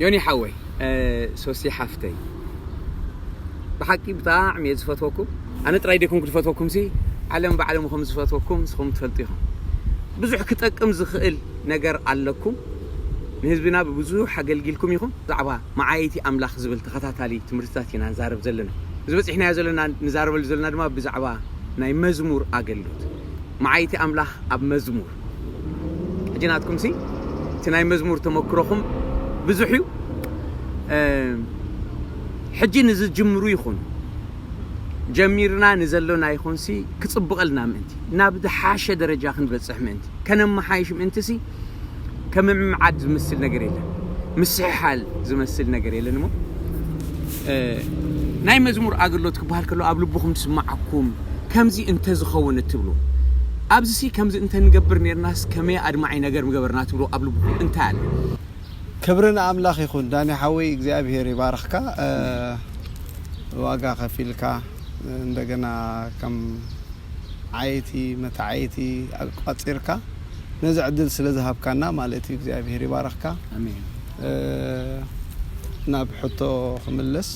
ዮኒ ሓወይ፣ ሶሲ ሓፍተይ፣ ብሓቂ ብጣዕሚ እየ ዝፈትወኩም። ኣነ ጥራይ ደይኮንኩ ዝፈትወኩም ሲ፣ ዓለም ብዓለሙ ከም ዝፈትወኩም ንስኹም ትፈልጡ ኢኹም። ብዙሕ ክጠቅም ዝኽእል ነገር ኣለኩም። ንህዝብና ብብዙሕ ኣገልጊልኩም ኢኹም። ብዛዕባ መዓይቲ ኣምላኽ ዝብል ተኸታታሊ ትምህርትታት ኢና ንዛረብ ዘለና። እዚ በፂሕናዮ ዘለና፣ ንዛረበሉ ዘለና ድማ ብዛዕባ ናይ መዝሙር ኣገልግሎት፣ መዓይቲ ኣምላኽ ኣብ መዝሙር። ሕጂ ናትኩም ሲ፣ እቲ ናይ መዝሙር ተመክሮኹም ብዙሕ እዩ። ሕጂ ንዝጅምሩ ይኹን ጀሚርና ንዘሎና ይኹን ሲ፣ ክፅብቐልና ምእንቲ፣ ናብ ዝሓሸ ደረጃ ክንበፅሕ ምእንቲ፣ ከነመሓይሽ ምእንቲ ሲ፣ ከምምዓድ ዝመስል ነገር የለን፣ ምስሕሓል ዝመስል ነገር የለን እሞ፣ ናይ መዝሙር ኣገልግሎት ክበሃል ከሎ ኣብ ልብኹም ዝስምዓኩም፣ ከምዚ እንተዝኸውን እትብሉ፣ ኣብዚሲ ከምዚ እንተንገብር ኔርናስ ከመይ ኣድማዒ ነገር ምገበርና ትብሉ ኣብ ልብኹም እንታይ ኣሎ? ክብሪ ንኣምላኽ ይኹን። ዳኒ ሓወይ እግዚኣብሔር ይባርኽካ። ዋጋ ከፊልካ እንደገና ከም ዓይቲ መታዓይቲ ኣቋጺርካ ነዚ ዕድል ስለ ዝሃብካና ማለት እዩ እግዚኣብሔር ይባርኽካ። ኣሜን። ናብ ሕቶ ክምለስ፣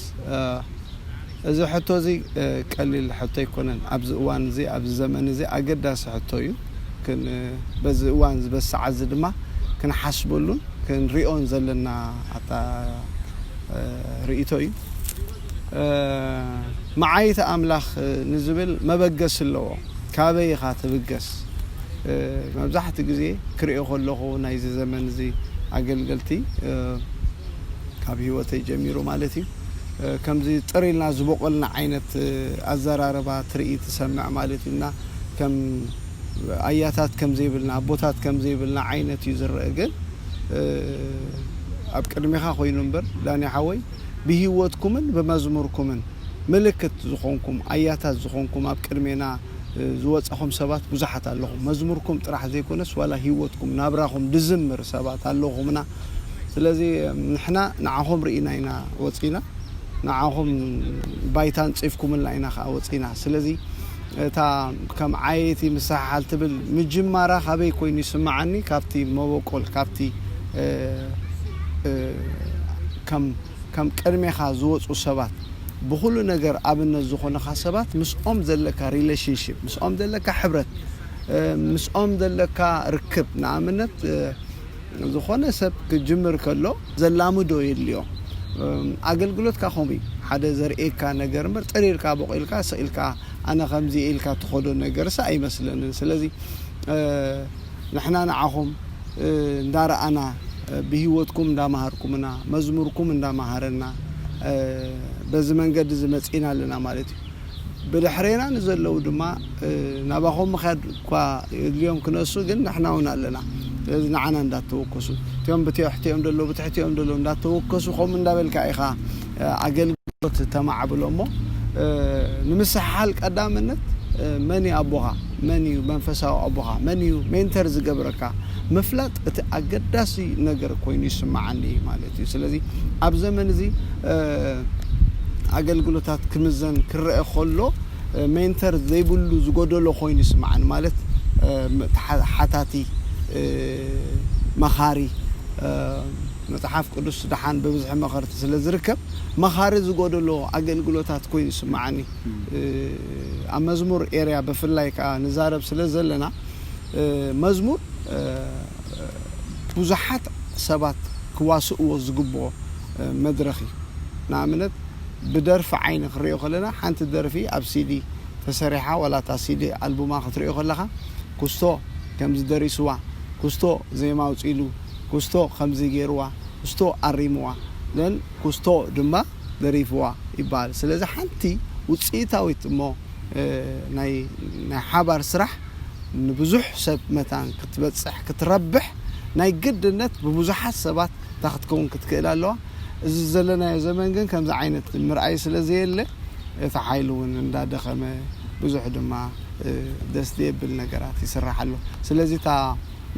እዚ ሕቶ እዚ ቀሊል ሕቶ ኣይኮነን። ኣብዚ እዋን እዚ ኣብዚ ዘመን እዚ ኣገዳሲ ሕቶ እዩ። ግን በዚ እዋን እዚ በዚ ሰዓት እዚ ድማ ክንሓስበሉን ክንሪኦን ዘለና ኣታ ርእይቶ እዩ። መዓይቲ ኣምላኽ ንዝብል መበገሲ ኣለዎ። ካበይ ኢኻ ትብገስ? መብዛሕትኡ ግዜ ክሪኦ ከለኹ ናይዚ ዘመን እዚ ኣገልገልቲ ካብ ህይወተይ ጀሚሩ ማለት እዩ። ከምዚ ጥር ኢልና ዝበቆልና ዓይነት ኣዘራርባ ትርኢ ትሰምዕ ማለት እዩ። እና ከም ኣያታት ከም ዘይብልና ኣቦታት ከም ዘይብልና ዓይነት እዩ ዝረአ። ግን ኣብ ቅድሜኻ ኮይኑ እምበር ዳኒ ሓወይ ብህይወትኩምን ብመዝሙርኩምን ምልክት ዝኾንኩም ኣያታት ዝኾንኩም ኣብ ቅድሜና ዝወፀኹም ሰባት ብዙሓት ኣለኹም። መዝሙርኩም ጥራሕ ዘይኮነስ ዋላ ህይወትኩም ናብራኹም ድዝምር ሰባት ኣለኹምና። ስለዚ ንሕና ንዓኹም ርኢና ኢና ወፂና፣ ንዓኹም ባይታ ኣንፂፍኩምልና ኢና ከዓ ወፂና። ስለዚ እታ ከም ዓየይቲ ምሰሓሓል ትብል ምጅማራ ካበይ ኮይኑ ይስምዓኒ? ካብቲ መበቆል ካብቲ ከም ከም ቅድሜኻ ዝወፁ ሰባት ብኩሉ ነገር ኣብነት ዝኾነኻ ሰባት ምስኦም ዘለካ ሪሌሽንሽፕ ምስኦም ዘለካ ሕብረት ምስኦም ዘለካ ርክብ ንኣብነት ዝኾነ ሰብ ክጅምር ከሎ ዘላምዶ የድልዮ። ኣገልግሎትካ ከምኡ እዩ። ሓደ ዘርእየካ ነገር እምበር ጥሪርካ ቦቂልካ ስቕ ኢልካ ኣነ ከምዚ ኢልካ ትኸዶ ነገርስ ኣይመስለንን። ስለዚ ንሕና ንዓኹም እንዳረኣና ብህይወትኩም እንዳመሃርኩምና መዝሙርኩም እንዳመሃረና በዚ መንገዲ እዚ መፂና ኣለና ማለት እዩ። ብድሕሬና ንዘለዉ ድማ ናባኹም ምኽያድ እኳ የድልዮም ክነሱ ግን ንሕና እውን ኣለና። ስለዚ ንዓና እንዳተወከሱ እቲኦም ብትሕቲኦም ደሎ ብትሕቲኦም ደሎ እንዳተወከሱ ከምኡ እንዳበልካ ኢኻ ኣገልግሎት ተማዕብሎ እሞ ንምስሓል ቀዳምነት መን እዩ ኣቦኻ? መን እዩ መንፈሳዊ ኣቦኻ? መን እዩ ሜንተር ዝገብረካ? ምፍላጥ እቲ ኣገዳሲ ነገር ኮይኑ ይስምዓኒ ማለት እዩ። ስለዚ ኣብ ዘመን እዚ ኣገልግሎታት ክምዘን ክረአ ከሎ ሜንተር ዘይብሉ ዝጎደሎ ኮይኑ ይስምዓኒ ማለት ሓታቲ መኻሪ መፅሓፍ ቅዱስ ደሓን ብብዝሒ መኸርቲ ስለ ዝርከብ መኻሪ ዝጎደሎ ኣገልግሎታት ኮይኑ ይስምዓኒ። ኣብ መዝሙር ኤርያ ብፍላይ ከዓ ንዛረብ ስለ ዘለና መዝሙር ብዙሓት ሰባት ክዋስእዎ ዝግብኦ መድረኽ እዩ። ንኣብነት ብደርፊ ዓይኒ ክንሪኦ ከለና ሓንቲ ደርፊ ኣብ ሲዲ ተሰሪሓ ዋላ እታ ሲዲ ኣልቡማ ክትሪኦ ከለኻ ኩስቶ ከምዚ ደሪስዋ፣ ኩስቶ ዜማ ኣውፂሉ፣ ኩስቶ ከምዚ ገይርዋ፣ ኩስቶ ኣሪምዋ፣ ን ኩስቶ ድማ ደሪፍዋ ይበሃል። ስለዚ ሓንቲ ውፅኢታዊት እሞ ናይ ናይ ሓባር ስራሕ ንብዙሕ ሰብ መታን ክትበፅሕ ክትረብሕ ናይ ግድነት ብብዙሓት ሰባት እታ ክትከውን ክትክእል ኣለዋ። እዚ ዘለናዮ ዘመን ግን ከምዚ ዓይነት ምርኣይ ስለ ዘየለ እቲ ሓይሊ እውን እንዳደኸመ ብዙሕ ድማ ደስ ዘየብል ነገራት ይስራሕ ኣሎ። ስለዚ እታ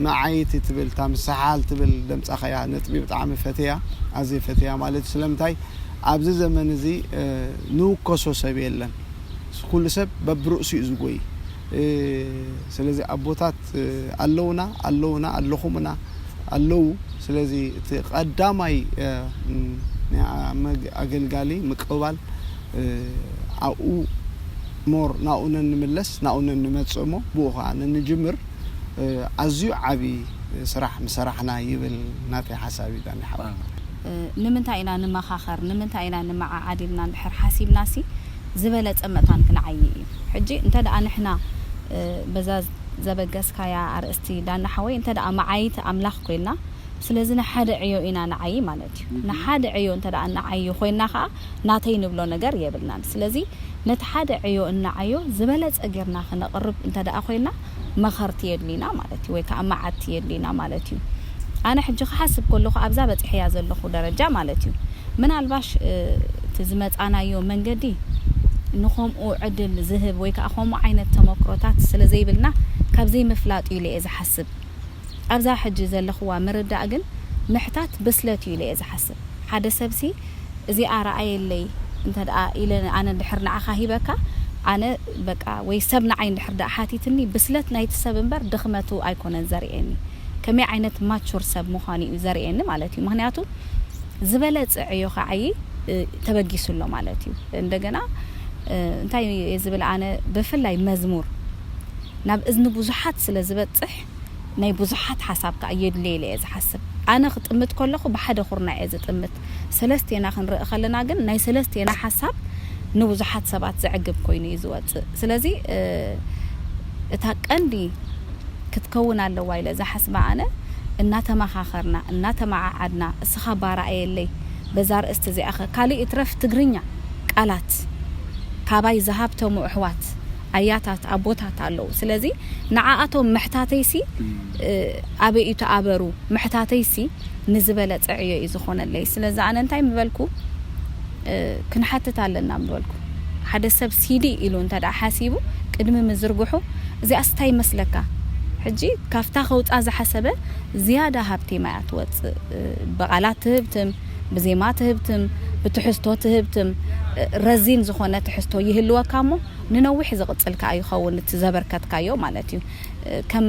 መዓይቲ ትብል እታ ምሰሓል ትብል ደምፃኸያ ነጥቢ ብጣዕሚ ፈተያ ኣዝየ ፈተያ ማለት እዩ። ስለምንታይ ኣብዚ ዘመን እዚ ንውከሶ ሰብ የለን። ኩሉ ሰብ በብርእሱ እዩ ዝጎይ። ስለዚ ኣቦታት ኣለውና ኣለውና ኣለኹምና ኣለዉ። ስለዚ እቲ ቀዳማይ ናይ ኣገልጋሊ ምቅባል ኣብኡ ሞር ናብኡ ነንምለስ ናብኡ ነንመፅእ እሞ ብኡ ከዓ ነንጅምር ኣዝዩ ዓብዪ ስራሕ ምሰራሕና ይብል ናተይ ሓሳብ እዩ ዳኒ ሓወይ። ንምንታይ ኢና ንመኻኸር፣ ንምንታይ ኢና ንመዓዓድ ኢልና እንድሕር ሓሲብና ሲ ዝበለፀ መታን ክንዓይ እዩ። ሕጂ እንተ ደኣ ንሕና በዛ ዘበገስካያ ኣርእስቲ ዳና ሓወይ እንተ ደኣ መዓይቲ ኣምላኽ ኮይና ስለዚ ንሓደ ዕዮ ኢና ንዓዪ ማለት እዩ። ንሓደ ዕዮ እንተ ደኣ ንዓዪ ኮይና ከዓ ናተይ ንብሎ ነገር የብልናን። ስለዚ ነቲ ሓደ ዕዮ እናዓዮ ዝበለፀ ጌርና ክነቕርብ እንተ ደኣ ኮይና መኸርቲ የድሊና ማለት እዩ፣ ወይ ከዓ መዓድቲ የድሊና ማለት እዩ። ኣነ ሕጂ ክሓስብ ከለኹ ኣብዛ በፂሐያ ዘለኹ ደረጃ ማለት እዩ ምናልባሽ እቲ ዝመፃናዮ መንገዲ ንኸምኡ ዕድል ዝህብ ወይ ከዓ ከምኡ ዓይነት ተመክሮታት ስለ ዘይብልና ካብ ዘይምፍላጥ እዩ ኢለ እየ ዝሓስብ። ኣብዛ ሕጂ ዘለኽዋ ምርዳእ ግን ምሕታት ብስለት እዩ ኢለ እየ ዝሓስብ። ሓደ ሰብሲ እዚኣ ረኣየለይ እንተ ደኣ ኢለ ኣነ እንድሕር ንዓኻ ሂበካ ኣነ በቃ ወይ ሰብ ንዓይ እንድሕር ደኣ ሓቲትኒ ብስለት ናይቲ ሰብ እምበር ድኽመቱ ኣይኮነን ዘርእየኒ። ከመይ ዓይነት ማቹር ሰብ ምዃኑ እዩ ዘርእየኒ ማለት እዩ። ምክንያቱ ዝበለፀ ዕዮ ከዓይ ተበጊሱ ኣሎ ማለት እዩ። እንደገና እንታይ እየ ዝብል ኣነ ብፍላይ መዝሙር ናብ እዝኒ ብዙሓት ስለ ዝበፅሕ ናይ ብዙሓት ሓሳብ ከዓ የድልየ ኢለ እየ ዝሓስብ። ኣነ ክጥምት ከለኹ ብሓደ ኩርናዕ እየ ዝጥምት። ሰለስቴና ክንርኢ ከለና ግን ናይ ሰለስቴና ሓሳብ ንብዙሓት ሰባት ዘዕግብ ኮይኑ እዩ ዝወፅእ። ስለዚ እታ ቀንዲ ክትከውን ኣለዋ ኢለ ዝሓስባ ኣነ እናተመኻኸርና እናተመዓዓድና እስኻ ባራእየለይ በዛ ርእስቲ እዚኣኸ ካልእ ይትረፍ ትግርኛ ቃላት ካባይ ዝሃብተሙ ኣሕዋት ኣያታት ኣቦታት ኣለዉ። ስለዚ ንዓኣቶም ምሕታተይሲ ኣበይ እዩ ተኣበሩ ምሕታተይሲ ንዝበለፀ ዕዮ እዩ ዝኾነለይ። ስለዚ ኣነ እንታይ ምበልኩ ክንሓትት ኣለና ምበልኩ። ሓደ ሰብ ሲዲ ኢሉ እንተ ደኣ ሓሲቡ ቅድሚ ምዝርግሑ እዚኣስ እንታይ ይመስለካ? ሕጂ ካብታ ከውፃ ዝሓሰበ ዝያዳ ሃብቴማ እያ ትወፅእ። ብቓላት ትህብትም፣ ብዜማ ትህብትም፣ ብትሕዝቶ ትህብትም። ረዚን ዝኾነ ትሕዝቶ ይህልወካ እሞ ንነዊሕ ዝቕፅል ከዓ ይኸውን እቲ ዘበርከትካዮ ማለት እዩ። ከም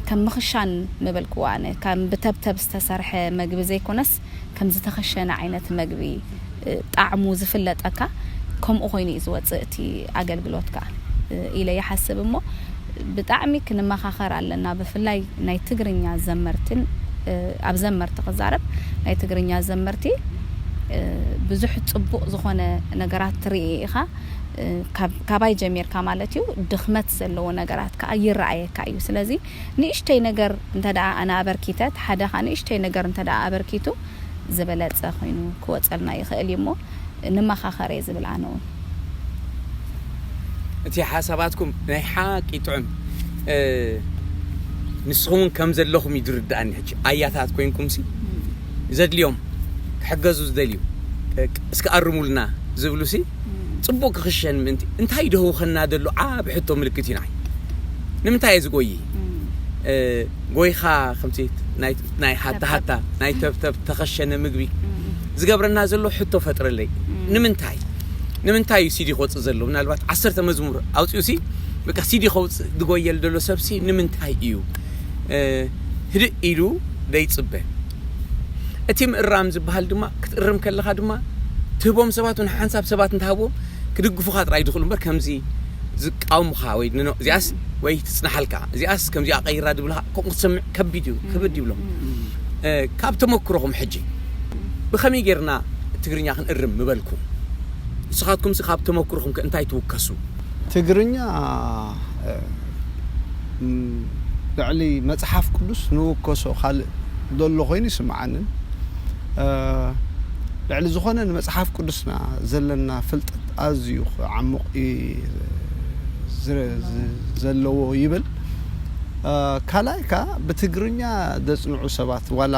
ከም ምኽሻን ምበልክዎ ኣነ ከም ብተብተብ ዝተሰርሐ መግቢ ዘይኮነስ ከም ዝተኸሸነ ዓይነት መግቢ ጣዕሙ ዝፍለጠካ ከምኡ ኮይኑ እዩ ዝወፅእ እቲ ኣገልግሎት ከዓ ኢለ ይሓስብ እሞ ብጣዕሚ ክንመኻኸር ኣለና። ብፍላይ ናይ ትግርኛ ዘመርትን ኣብ ዘመርቲ ክዛረብ ናይ ትግርኛ ዘመርቲ ብዙሕ ፅቡቕ ዝኾነ ነገራት ትርኢ ኢኻ። ካባይ ጀሚርካ ማለት እዩ ድኽመት ዘለዎ ነገራት ከዓ ይረኣየካ እዩ። ስለዚ ንእሽተይ ነገር እንተ ደኣ ኣነ ኣበርኪተ እቲ ሓደ ከዓ ንእሽተይ ነገር እንተ ደኣ ኣበርኪቱ ዝበለፀ ኮይኑ ክወፀልና ይኽእል እዩ እሞ ንመኻኸር እየ ዝብል ኣነ እውን። እቲ ሓሳባትኩም ናይ ሓቂ ጥዑም ንስኹም እውን ከም ዘለኹም እዩ ዝርድኣኒ። ሕጂ ኣያታት ኮይንኩም ሲ ዘድልዮም ክሕገዙ ዝደልዩ እስኪ ኣርሙልና ዝብሉ ሲ ፅቡቅ ክኽሸን ምእንቲ እንታይ ደህውኸና ደሎ ዓብ ሕቶ ምልክት እዩ ንዓይ ንምንታይ እየ ዝጎይ ጎይኻ ከምቲ ናይ ሃታ ሃታ ናይ ተብተብ ተኸሸነ ምግቢ ዝገብረና ዘሎ ሕቶ ፈጥረለይ ንምንታይ ንምንታይ እዩ ሲዲ ክወፅእ ዘሎ ምናልባት ዓሰርተ መዝሙር ኣውፅኡ ሲ በቃ ሲዲ ከውፅእ ዝጎየል ዘሎ ሰብ ሲ ንምንታይ እዩ ህድእ ኢሉ ደይፅበ እቲ ምእራም ዝበሃል ድማ ክትእርም ከለኻ ድማ ትህቦም ሰባት እውን ሓንሳብ ሰባት እንተሃብዎም ክድግፉኻ ጥራይ ዝኽእሉ እምበር ከምዚ ዝቃውሙኻ ወይ ንኖ እዚኣስ ወይ ትጽናሓልካ እዚኣስ ከምዚኣ ቀይራ ድብልኻ ከምኡ ክትሰምዕ ከቢድ እዩ ከበድ ይብሎም ካብ ተመክሮኹም ሕጂ ብኸመይ ጌርና ትግርኛ ክንእርም ምበልኩም ንስኻትኩም ካብ ተመክሮኹም እንታይ ትውከሱ ትግርኛ ልዕሊ መፅሓፍ ቅዱስ ንውከሶ ካልእ ዘሎ ኮይኑ ይስምዓንን ልዕሊ ዝኾነ ንመፅሓፍ ቅዱስና ዘለና ፍልጠት ኣዝዩ ዓሙቕ ዘለዎ ይብል ካልኣይ ከዓ ብትግርኛ ዘፅንዑ ሰባት ዋላ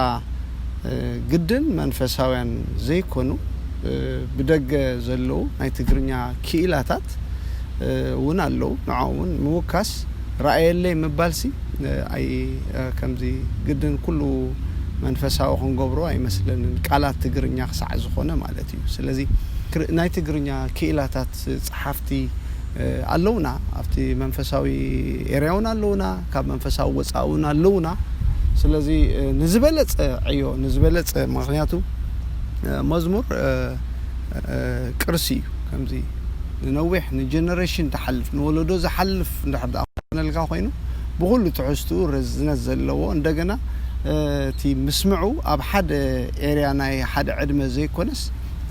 ግድን መንፈሳውያን ዘይኮኑ ብደገ ዘለዉ ናይ ትግርኛ ክኢላታት እውን ኣለዉ ንዕኦም እውን ምውካስ ረኣየለይ ምባልሲ ኣይ ከምዚ ግድን ኩሉ መንፈሳዊ ክንገብሮ ኣይመስለንን ቃላት ትግርኛ ክሳዕ ዝኾነ ማለት እዩ ስለዚ ናይ ትግርኛ ክኢላታት ፀሓፍቲ ኣለውና ኣብቲ መንፈሳዊ ኤርያ እውን ኣለውና ካብ መንፈሳዊ ወፃኢ እውን ኣለውና ስለዚ ንዝበለጸ ዕዮ ንዝበለጸ ምክንያቱ መዝሙር ቅርሲ እዩ። ከምዚ ንነዊሕ ንጀነሬሽን ዝሓልፍ ንወለዶ ዝሓልፍ እንድሕር ደኣ ኮነልካ ኮይኑ ብኩሉ ትሕዝትኡ ርዝነት ዘለዎ እንደገና እቲ ምስምዑ ኣብ ሓደ ኤርያ ናይ ሓደ ዕድመ ዘይኮነስ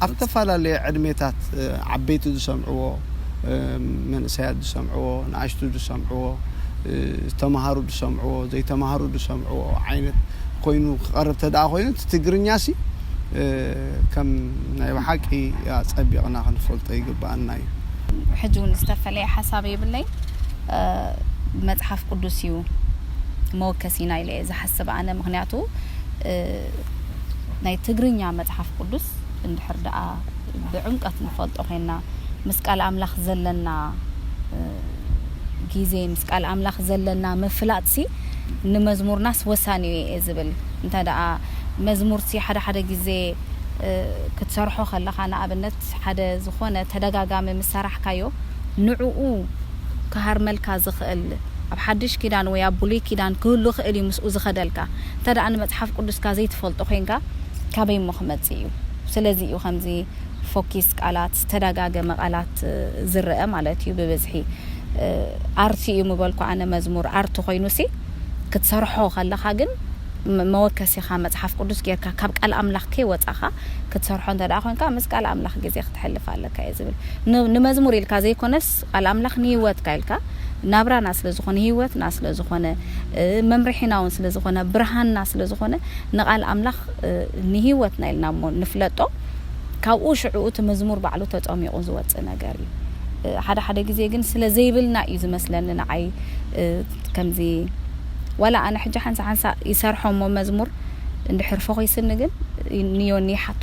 ኣብ ዝተፈላለየ ዕድሜታት ዓበይቲ ዝሰምዕዎ መንእሰያት ዝሰምዕዎ ንኣሽቱ ዝሰምዕዎ ዝተምሃሩ ዝሰምዕዎ ዘይተምሃሩ ዝሰምዕዎ ዓይነት ኮይኑ ክቐርብ ተደኣ ኮይኑ እቲ ትግርኛ ሲ ከም ናይ ብሓቂ ኣጸቢቕና ክንፈልጦ ይግብኣና እዩ። ሕጂ እውን ዝተፈለየ ሓሳብ የብለይ። መፅሓፍ ቅዱስ እዩ መወከሲና ኢለ እየ ዝሓስብ ኣነ። ምክንያቱ ናይ ትግርኛ መፅሓፍ ቅዱስ እንድሕር ደኣ ብዕምቀት ንፈልጦ ኮይና ምስ ቃል ኣምላኽ ዘለና ግዜ ምስ ቃል ኣምላኽ ዘለና ምፍላጥሲ ንመዝሙርናስ ወሳኒ እዩ እየ ዝብል። እንተ ደኣ መዝሙርሲ ሓደ ሓደ ግዜ ክትሰርሖ ከለኻ ንኣብነት ሓደ ዝኾነ ተደጋጋሚ ምስ ሰራሕካዮ ንዕኡ ክሃርመልካ ዝኽእል ኣብ ሓድሽ ኪዳን ወይ ኣብ ብሉይ ኪዳን ክህሉ ክእል እዩ ምስኡ ዝኸደልካ። እንተ ደኣ ንመጽሓፍ ቅዱስካ ዘይትፈልጦ ኮይንካ ካበይ እሞ ክመጽእ እዩ? ስለዚ እዩ ከምዚ ፎኪስ ቃላት ዝተደጋገመ ቃላት ዝረአ ማለት እዩ ብብዝሒ ኣርቲ እዩ ምበልኩ ኣነ መዝሙር ኣርቲ ኮይኑሲ ክትሰርሖ ከለኻ ግን መወከሲኻ መፅሓፍ ቅዱስ ጌርካ ካብ ቃል ኣምላኽ ከይወፃኻ ክትሰርሖ እንተ ደኣ ኮንካ ምስ ቃል ኣምላኽ ግዜ ክትሕልፍ ኣለካ እየ ዝብል። ንመዝሙር ኢልካ ዘይኮነስ ቃል ኣምላኽ ንህይወትካ ኢልካ ናብራና ስለ ዝኾነ ህይወትና ስለ ዝኾነ መምርሒና እውን ስለ ዝኾነ ብርሃንና ስለ ዝኾነ ንቃል ኣምላኽ ንህይወትና ኢልና እሞ ንፍለጦ ካብኡ ሽዕኡ እቲ መዝሙር ባዕሉ ተፀሚቑ ዝወፅእ ነገር እዩ። ሓደ ሓደ ግዜ ግን ስለ ዘይብልና እዩ ዝመስለኒ ንዓይ ከምዚ ዋላ ኣነ ሕጂ ሓንሳ ሓንሳ ይሰርሖ እሞ መዝሙር እንድሕር ፈኺስኒ ግን ንዮኒ ይሓቶ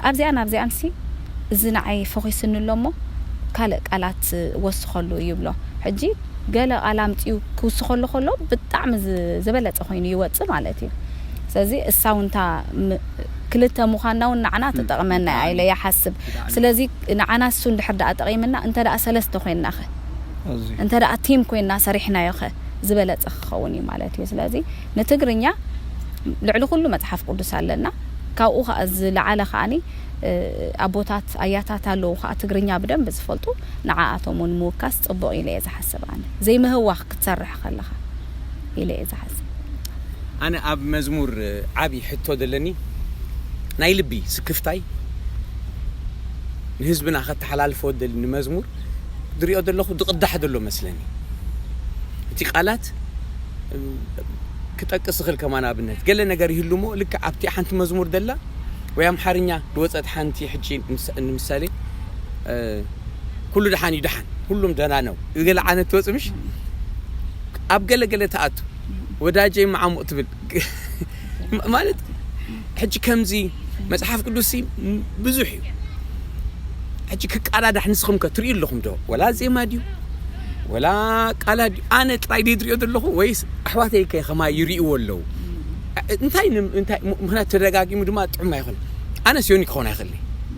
ኣብዚኣን ኣብዚኣን ሲ እዚ ንዓይ ፈኺስኒ ኣሎ እሞ ካልእ ቃላት ወስኸሉ ይብሎ። ሕጂ ገለ ቃል ኣምፅኡ ክውስኸሉ ከሎ ብጣዕሚ ዝበለፀ ኮይኑ ይወፅእ ማለት እዩ። ስለዚ እሳ እውን እታ ክልተ ምዃንና እውን ንዓና ትጠቕመና እያ ኢለ ይሓስብ። ስለዚ ንዓና እሱ እንድሕር ደኣ ጠቒምና እንተ ደኣ ሰለስተ ኮይንና ኸ እንተ ደኣ ቲም ኮይንና ሰሪሕናዮ ኸ ዝበለፀ ክኸውን እዩ ማለት እዩ። ስለዚ ንትግርኛ ልዕሊ ኩሉ መፅሓፍ ቅዱስ ኣለና። ካብኡ ከዓ ዝለዓለ ከዓኒ ኣቦታት ኣያታት ኣለዉ ከዓ ትግርኛ ብደንብ ዝፈልጡ ንዓኣቶም እውን ምውካስ ፅቡቕ ኢለ እየ ዝሓስብ ኣነ ዘይምህዋኽ ክትሰርሕ ከለኻ ኢለ እየ ዝሓስብ። ኣነ ኣብ መዝሙር ዓብዪ ሕቶ ዘለኒ ናይ ልቢ ስክፍታይ ንህዝብና ከተሓላልፎ ደሊ ንመዝሙር ዝሪኦ ዘለኹ ዝቕዳሕ ዘሎ መስለኒ። እቲ ቃላት ክጠቅስ እኽል ከማን ኣብነት ገለ ነገር ይህሉ እሞ ልክዕ ኣብቲ ሓንቲ መዝሙር ደላ ወይ ኣምሓርኛ ዝወፀት ሓንቲ ሕጂ ንምሳሌ ኩሉ ደሓን እዩ ደሓን ሁሉም ደህና ነው ገለ ዓይነት ትወፅ ምሽ ኣብ ገለ ገለ ተኣቱ ወዳጀይ መዓሙቕ ትብል ማለት ሕጂ ከምዚ መፅሓፍ ቅዱስ ብዙሕ እዩ። ሕጂ ክቃዳዳሕ ንስኹም ከ ትርእዩ ኣለኹም ዶ? ወላ ዜማ ድዩ ወላ ቃላት ድዩ? ኣነ ጥራይ ድዩ ዝሪኦ ዘለኹ ወይስ ኣሕዋተይ ከ ከማይ ይርእይዎ ኣለዉ? እንታይ ምክንያት ተደጋጊሙ ድማ ጥዑም ኣይኮነ። ኣነስ ዮኒ ክኾን ኣይኽእል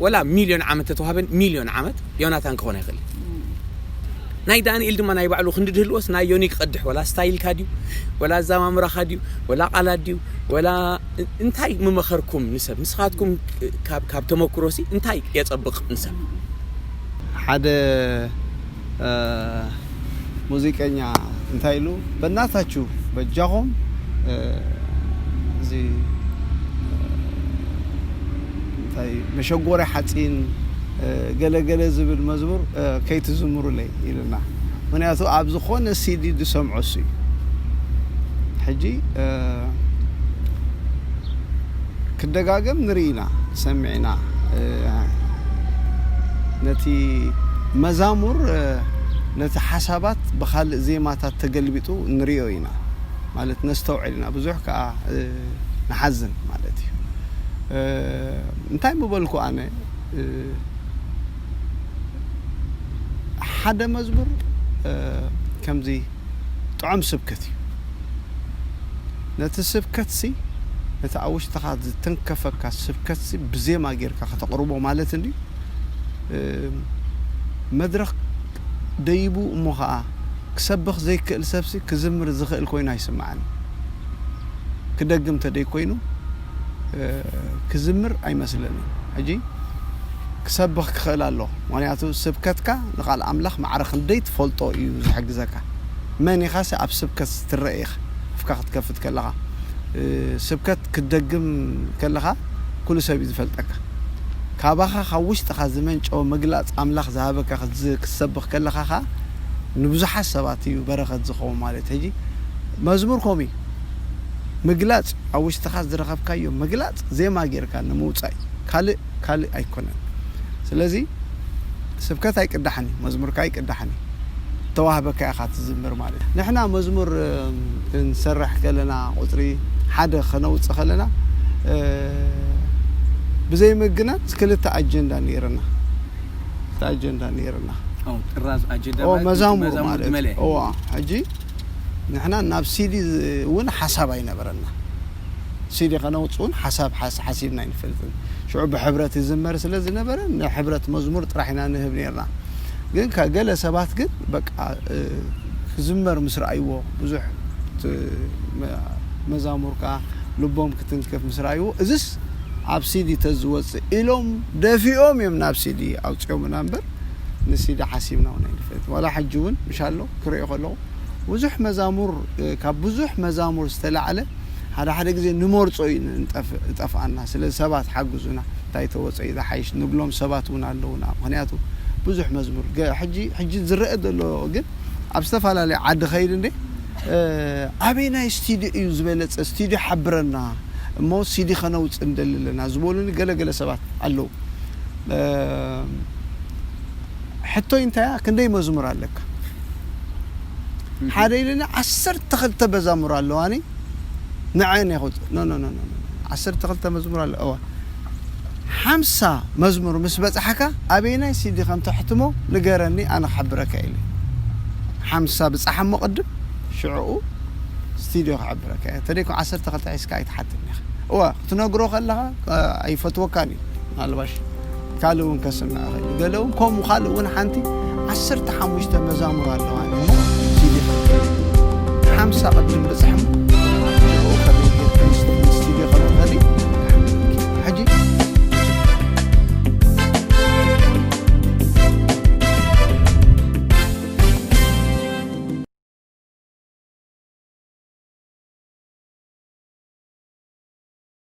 ወላ ሚልዮን ዓመት ተተዋህበን ሚልዮን ዓመት ዮናታን ክኾን ኣይኽእል። ናይ ዳንኤል ድማ ናይ ባዕሉ ክንዲ ድህልዎስ ናይ ዮኒ ክቐድሕ ወላ ስታይልካ ድዩ ወላ ኣዛማምራኻ ድዩ ወላ ቃላት ድዩ ወላ እንታይ ምመኸርኩም ንሰብ ንስኻትኩም ካብ ተመክሮሲ እንታይ የፀብቕ ንሰብ? ሓደ ሙዚቀኛ እንታይ ኢሉ በናታችሁ በጃኹም እዚ እንታይ መሸጎሪ ሓፂን ገለገለ ዝብል መዝሙር ከይትዝምሩለይ ኢልና። ምክንያቱ ኣብ ዝኾነ ሲዲ ዝሰምዖ እሱ እዩ። ሕጂ ክደጋገም ንርኢ ኢና፣ ንሰምዕ ኢና። ነቲ መዛሙር ነቲ ሓሳባት ብኻልእ ዜማታት ተገልቢጡ ንሪኦ ኢና ማለት ነስተውዕል ኢና። ብዙሕ ከዓ ንሓዝን ማለት እዩ። እንታይ ምበልኩ ኣነ ሓደ መዝሙር ከምዚ ጥዑም ስብከት እዩ። ነቲ ስብከትሲ ነቲ ኣብ ውሽጥኻ ዝተንከፈካ ስብከትሲ ብዜማ ጌርካ ከተቕርቦ ማለት እንድዩ። መድረኽ ደይቡ እሞ ኸዓ ክሰብኽ ዘይክእል ሰብሲ ክዝምር ዝኽእል ኮይኑ ኣይስምዓኒ። ክደግም ተደይ ኮይኑ ክዝምር ኣይመስለንን። ሕጂ ክሰብኽ ክኽእል ኣሎ። ምክንያቱ ስብከትካ ንቓል ኣምላኽ ማዕረ ክንደይ ትፈልጦ እዩ ዝሕግዘካ። መን ኢኻሲ ኣብ ስብከት ትረአ ኢኻ ኣፍካ ክትከፍት ከለኻ? ስብከት ክትደግም ከለኻ ኩሉ ሰብ እዩ ዝፈልጠካ። ካባኻ ካብ ውሽጥኻ ዝመንጨወ ምግላፅ ኣምላኽ ዝሃበካ ክትሰብኽ ከለኻ ኸዓ ንብዙሓት ሰባት እዩ በረኸት ዝኸውን ማለት። ሕጂ መዝሙር ከምኡ እዩ። ምግላፅ ኣብ ውሽጥኻ ዝረኸብካዮ ምግላፅ ዜማ ጌርካ ንምውፃእ ካልእ ካልእ ኣይኮነን። ስለዚ ስብከት ኣይቅዳሕን እዩ፣ መዝሙርካ ኣይቅዳሕን እዩ። ተዋህበካ ኢኻ ትዝምር ማለት እዩ። ንሕና መዝሙር ክንሰርሕ ከለና ቁፅሪ ሓደ ከነውፅእ ከለና ብዘይ ምግናት ክልተ ኣጀንዳ ነይርና። ክልተ ኣጀንዳ ነይርና። ጥራዝ ኣጀንዳ መዛሙር ማለት እዩ። ሕጂ ንሕና ናብ ሲዲ እውን ሓሳብ ኣይነበረና። ሲዲ ከነውፅእ እውን ሓሳብ ሓሲብና ኣይንፈልጥን። ሽዑ ብሕብረት ይዝመር ስለ ዝነበረ ንሕብረት መዝሙር ጥራሕ ኢና ንህብ ነርና። ግን ገለ ሰባት ግን በቃ ክዝመር ምስ ረኣይዎ ብዙሕ መዛሙር ከዓ ልቦም ክትንክፍ ምስ ረኣይዎ እዝስ ኣብ ሲዲ ተዝወፅእ ኢሎም ደፊኦም እዮም ናብ ሲዲ ኣውፅኦምና እምበር ንሲዲ ሓሲብና እውን ኣይንፈልጥ። ዋላ ሕጂ እውን ምሻሎ ክሪኦ ከለኹ ብዙሕ መዛሙር ካብ ብዙሕ መዛሙር ዝተላዕለ ሓደ ሓደ ግዜ ንመርፆ እዩ ዝጠፍኣና። ስለዚ ሰባት ሓግዙና እንታይ ተወፀ እዩ ዝሓይሽ ንብሎም ሰባት እውን ኣለውና። ምክንያቱ ብዙሕ መዝሙር ሕጂ ዝረአ ዘሎ ግን ኣብ ዝተፈላለየ ዓዲ ኸይድ እንደ ኣበይ ናይ ስቱዲዮ እዩ ዝበለፀ ስቱዲዮ ሓብረና እሞ ሲዲ ከነውፅእ እንደሊ ኣለና ዝበሉኒ ገለገለ ሰባት ኣለዉ። ሕቶይ እንታያ ክንደይ መዝሙር ኣለካ? ሓደ ኢሉኒ ዓሰርተ ክልተ መዛሙር ኣለዋኒ ንዐን የኹ ኖ ኖ ኖ ዓሰርተ ክልተ መዝሙር ኣለ እዋ ሓምሳ መዝሙር ምስ በጻሕካ ኣበይናይ ሲዲ ከም ተሕትሞ ንገረኒ ኣነ ክሕብረካ ኢለ። ሓምሳ ብጻሓሞ ቅድም ሽዕኡ ስቱዲዮ ክሕብረካ እየ። ተደይኮ ዓሰርተ ክልተ ሒዝካ ኣይትሓትኒ ኢኻ። እዋ ክትነግሮ ከለኻ ኣይፈትወካን እዩ። ምናልባሽ ካልእ እውን ከስምዕ ኽእል ገለ እውን ከምኡ ካልእ እውን ሓንቲ ዓሰርተ ሓሙሽተ መዛሙር ኣለዋ እሞ ሲዲ ሓምሳ ቅድም ብጽሕሞ